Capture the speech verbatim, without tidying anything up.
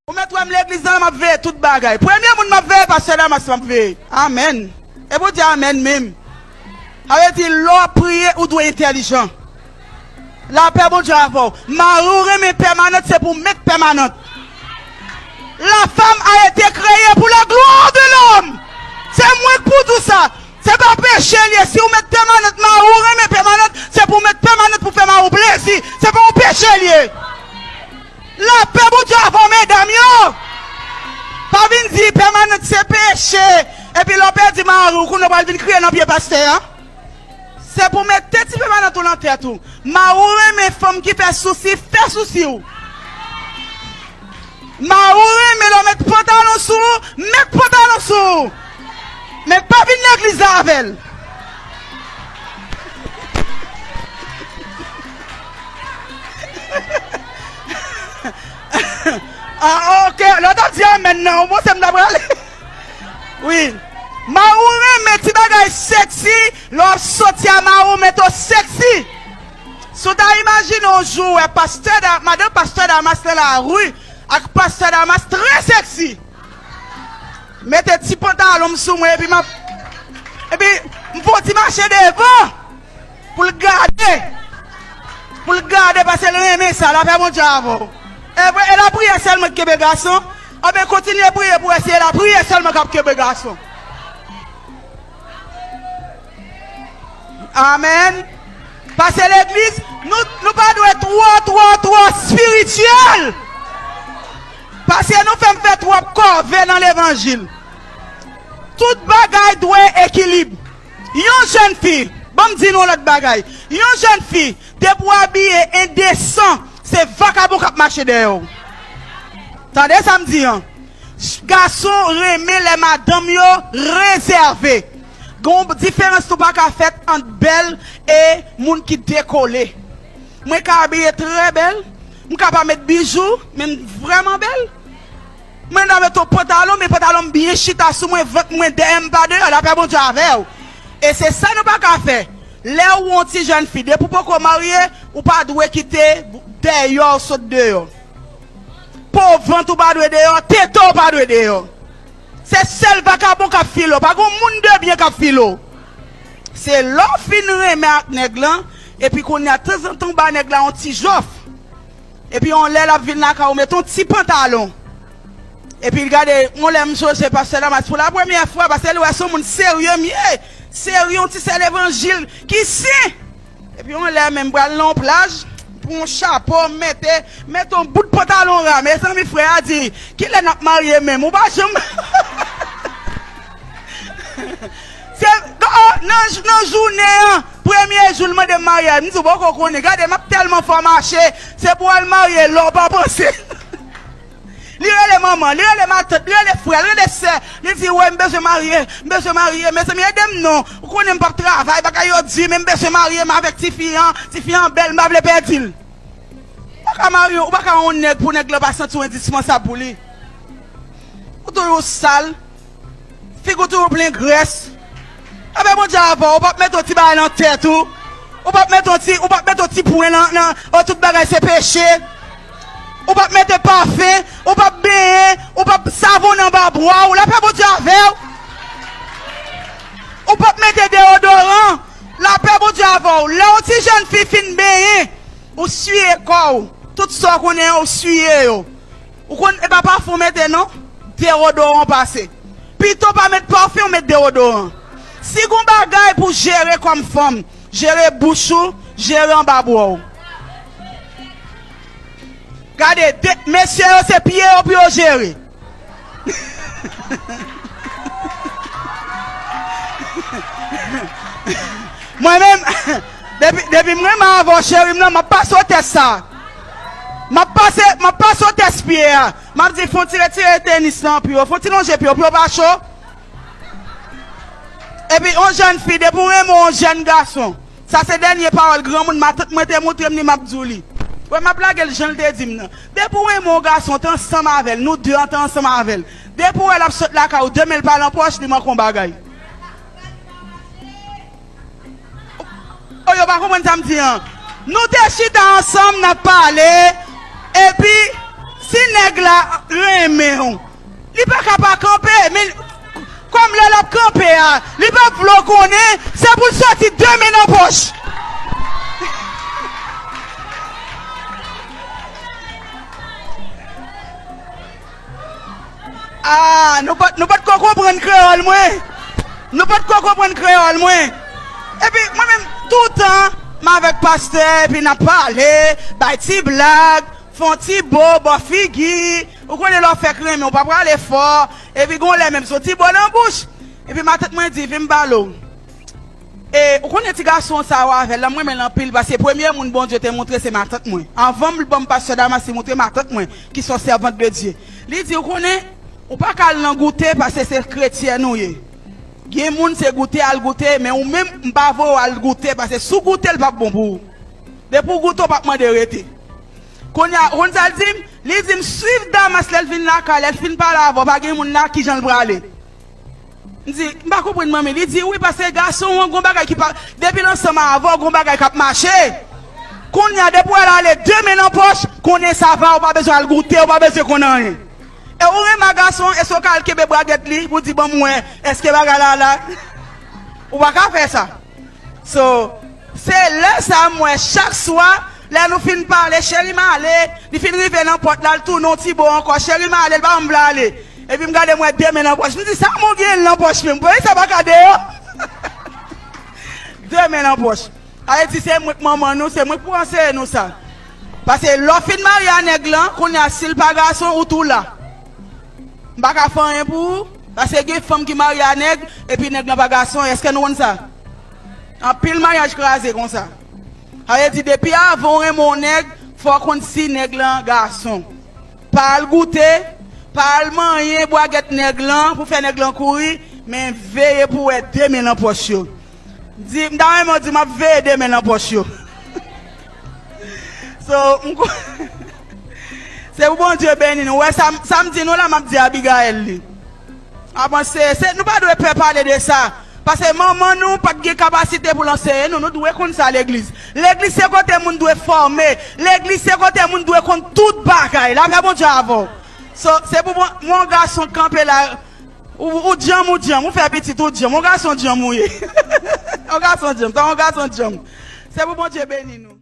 Ou mèt wè m legliz nan, m ap veye tout bagay. Premye moun m ap veye, pastè Damas m ap veye. Amèn. E pou di amèn menm. Sa vle di, lè w ap priye, ou dwe entèlijan. Lapè Bondye avè w. Mari w renmen pèmanant, se pou w met pèmanant. La femme a été créée pour la gloire de l'homme. Se mwen k pou di w sa. Se pa peche l ye. Si w met pèmanant, mari w renmen pèmanant, se pou w met pèmanant pou fè mari w plezi. Se pa yon peche l ye. Lapè Bondye avè w, medam yo. Pa vin di pèmanant se peche. Epi lè w pèdi mari w, kounye w pral vin kriye nan pye pastè a. Se pou mete ti pèmanant ou nan tèt ou. Mari w renmen fanm ki fè sousi, fè sousi w. Mari w renmen lè w met pantalon sou ou, met pantalon sou ou. Men pa vin legliz la avè l. Ah, ok. Lè w t ap di amèn nan, ou panse m ta prale? Wi. Mari w renmen ti bagay sexy, lè w ap soti a mari w mete w sexy. Si w ta imajine yon jou w wè pastè Da-, madanm pastè Damas nan lari ak pastè Damas trè sexy. Mete ti pantalon m sou mwen epi m ap, epi m fè yon ti mache devan. Pou l gade. Pou l gade, paske l renmen sa. Lapè Bondye avè w. E vre, e lapriyè sèlman k kenbe gason? Anben, kontinye priye pou wè si e lapriyè sèlman k ap kenbe gason. Amèn. Paske legliz, nou, nou pa dwe twò, twò, twò espirityèl. Paske nou fè m fè twòp kòve nan levanjil. Tout bagay dwe ekilib. Yon jèn fi, ban m di nou yon lòt bagay. Yon jèn fi, depi w abiye endesan, se vakabon k ap mache dèyè w. Tande sa m di an. Gason renmen lè madanm yo rezève. Gen yon diferans tou pa ka fèt ant bèl e moun ki dekole. Mwen ka abiye trè bèl, m ka pa met bijou, men m vrèman bèl. Mwen ta met yon pantalon, men pantalon m byen chita sou mwen, vant mwen, dèyè m pa deyò, lapè Bondye avè w. E se sa nou pa ka fè. Lè ou yon ti jèn fi, depi w poko marye, ou pa dwe kite dèyè w sot deyò. Po vant ou pa dwe deyò, tete w pa dwe deyò. Se sèl vakabon k ap file w, pa gen moun de byen k ap file w. Se lè w fin renmen ak nèg lan, epi kounye a tanzantan w ba nèg la yon ti jòf. Epi yon lè l ap vin lakay ou, met yon ti pantalon. Epi l gade, yon lè m sonje pastè Damas pou la premyè fwa, paske li wè se yon moun serye m ye, serye, yon ti sè levanjil ki sen. Epi yon lè menm pral nan yon plaj, pran yon chapo, mete, mete yon bout pantalon ra. Mezanmi, frè a di, "Kilè n ap marye menm?" Ou pa janm. Se, oh, nan, nan jounen an, premye jou l mande m maryaj, m di, "Ou poko konnen." Gade, m ap tèlman fò mache, se pou al marye lè w pa panse. Li rele manman, li rele matant, li rele frè, li rele sè. Li di, "Wi, m bezwen marye, m bezwen marye. Mezanmi, ede m non. Ou konnen m p ap travay, bagay yo di, men m bezwen marye, m avèk tifi an, tifi an bèl, m pa vle pèdi l." Ou pa ka marye, ou pa ka yon nèg pou nèg la pa santi w endispansab pou li. Ou toujou sal. Figi w toujou plen grès. Apre Bondye avè w, ou p ap mete yon ti bagay nan tèt ou. Ou p ap mete yon ti, ou p ap mete yon ti pwen nan, nan, oh, tout bagay se peche. Ou p ap mete pafen, ou p ap benyen, ou p ap savonnen anba bwa w. Lapè Bondye avè w. Ou p ap mete deyodoran. Lapè Bondye avè w. Lè yon ti jèn fi fin benyen, ou siye kò w. Tout sa w konnen an, ou siye yo. Ou konn, e pa pafen w mete non, dewodoran w pase. Pito w pa met pafen, w met dewodoran. Si gon bagay pou jere kòm fanm, jere bouch ou, jere anba bwa w. Gade, de, mesye yo se pye yo pou yo jere. Mwen menm, depi, depi m renmen avè w, cheri m nan, m ap pase w tès sa. M ap pase, m ap pase w tès pye a. M ap di, "Fon ti retire tenis lan pou yo, fon ti lonje pye w, pou yo pa cho." Epi, yon jèn fi, depi w renmen yon jèn gason, sa se dènye pawòl granmoun, matant mwen te montre m li, m ap di w li. Wè, m ap lage l jan l te di m nan. Depi w renmen yon gason, w te ansanm avè l, nou de an te ansanm avè l. Depi w wè l ap sot lakay ou, de men l pa nan pòch, li manke yon bagay. Oh, yo pa konprann sa m di an. Nou te chita ansanm, n ap pale, epi, Si nèg la renmen w, li pa ka pa kanpe, men kòm lè l ap kanpe a, li p ap vle w konnen, se pou l soti de men nan pòch. Ah, nou pa, nou pa t ko konprann kreyòl mwen. Nou pa t ko konprann kreyòl mwen. Epi, mwen menm, toutan, m avèk pastè, epi n ap pale, bay ti blag, fè yon ti bo, bò figi. Ou konnen lè w fèk renmen, ou pa prale fò. Epi, gon lè menm, se yon ti bo nan bouch. Epi, matant mwen di, vin m pale w. E, ou konnen ti gason sa yo avè l la, m renmen l anpil, paske premye moun Bondye te montre se matant mwen. Anvan m ban m pastè Damas, li montre matant mwen, ki se yon sèvant de Dye. Li di, ou konnen, ou pa ka al nan goute, paske se kretyen ou ye. Gen moun se goute, al goute, men ou menm, m pa voye w al goute, paske si w goute, l p ap bon pou ou. Depi w goute, w p ap mande rete. Kounye a, ou konn sa l di m? Li di m, swiv Damas lè l vin lakay, lè l fin pale avè w, pa gen moun la, kijan l prale? M di, m pa konprann manmi. Li di, wi, paske gason an gon bagay ki pa, depi l ansanm avè w, gon bagay k ap mache. Kounye a, depi w al ale de men nan pòch, konnen sa va, ou pa bezwen al goute, ou pa bezwen konn anyen. E ou renmen gason, èske w ka al kenbe bragèt li pou di, ban m wè, èske bagay la la? Ou pa ka fè sa. So, se lè sa m wè chak swa, lè nou fin pale, cheri m ale, li fin rive nan pòt la, l tounen yon ti bo ankò, cheri m ale, l pa janm vle ale. Epi m gade m wè de men nan pòch. M di, sa moun gen nan pòch menm? Poukisa sa pa ka deyò? De men nan pòch. Sa vle di se mwen k manman nou, se mwen k pou anseye nou sa. Paske lè w fin marye a nèg lan, kounye a, si l pa gason, ou tou la. M pa ka fè anyen pou ou, paske gen fanm ki marye a nèg, epi nèg lan pa gason, èske nou konn sa? Anpil maryaj kraze konsa. Sa vle di, depi avan w renmen yon nèg, fò w konn si nèg lan gason. Pa al goute, pa al manyen bwagèt nèg lan pou fè nèg lan kouri, men veye pou w wè de men nan pòch yo. Di, m ta renmen w di, m ap veye de men nan pòch yo. So, m ko-, se pou Bondye beni nou. Ou wè sa, sa m di nou la, m ap di Abigaël li. A panse, se, nou pa dwe pè pale de sa. Paske manman nou pa t gen kapasite pou l anseye nou. Nou dwe konn sa legliz. Legliz se kote moun dwe fòme. Legliz se kote moun dwe konn tout bagay. Lapè Bondye avè w. So, se pou mwen, mwen yon gason kanpe la. Ou, ou djanm, ou djanm. Ou fè pitit, ou djanm. Yon gason djanm ou ye. Yon gason djanm. Sa yon gason djanm. Se pou Bondye beni nou.